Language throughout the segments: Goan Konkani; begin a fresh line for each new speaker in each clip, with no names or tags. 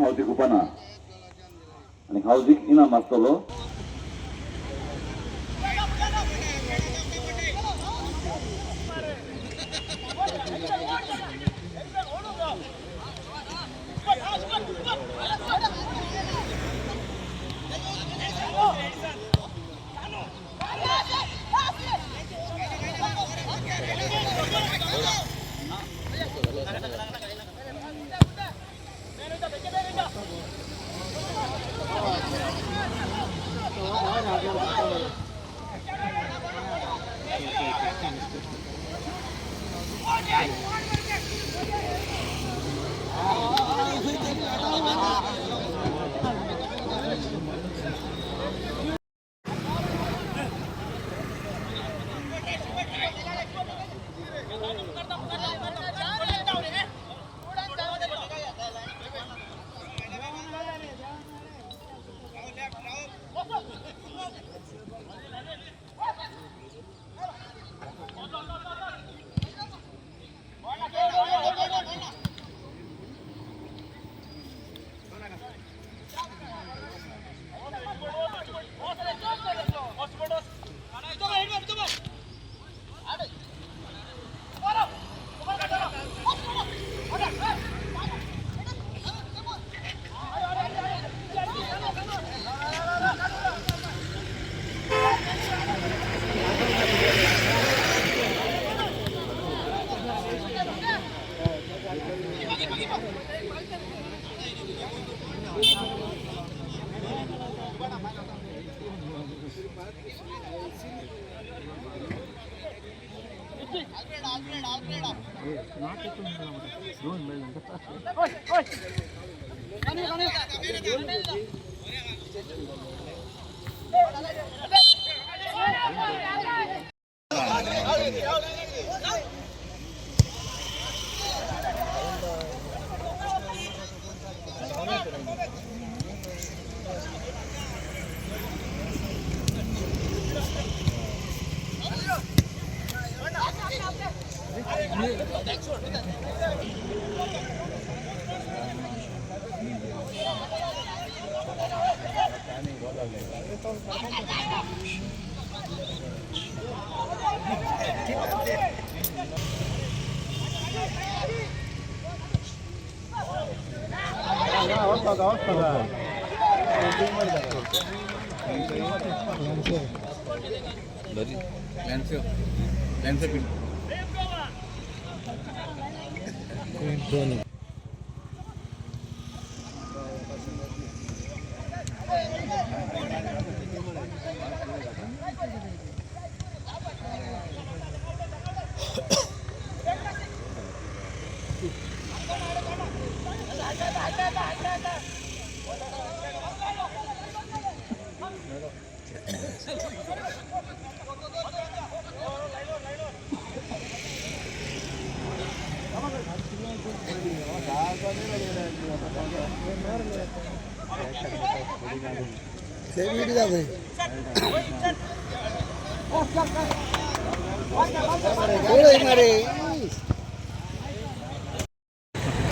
हौदीक उपाना आनी हौदीक इनाम आसतलो.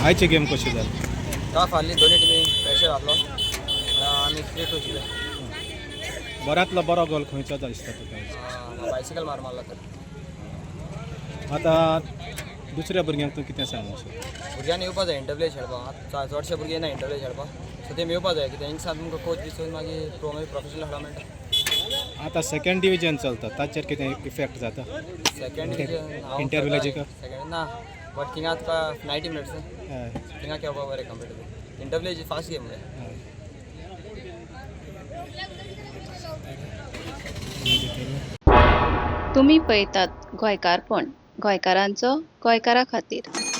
आयची गेम कशी जाली?
टफ आहली, दोन्ही टिमी प्रेशर घातलो, आमी 3-2 जिखले.
बऱ्यांतलो बरो गोल खंयचो दिसता तुका?
बायसिकल मार मारला तर.
आतां दुसऱ्या भुरग्यांक तूं कितें सांगूंक सोदता?
भुरग्यांनी येवपा जाय इंटरव्लेज खेळपाक. आतां चडशे भुरगे येना इंटरव्लेज खेळपाक, सो तेमी येवपा जाय कित्याक हिंगा तुमकां कोच बी सोदून मागीर प्रो मागीर प्रोफेशनल खेळपाक मेळटा.
आतां सेकंड डिविजन चलता, ताचेर कितें इफेक्ट जाता?
सेकंड डिविजन
इंटरविलेजीक?
सेकंड ना, बट थिंगा तुका 90 मिनट्स
हय.
थिंगा खेळपाक बरें कंपेटेबल. इंटरविलेज फास्ट गेम रे.
हय.
तुमी पळयतात गोंयकारपण, गोंयकारांचो गोंयकारा खातीर.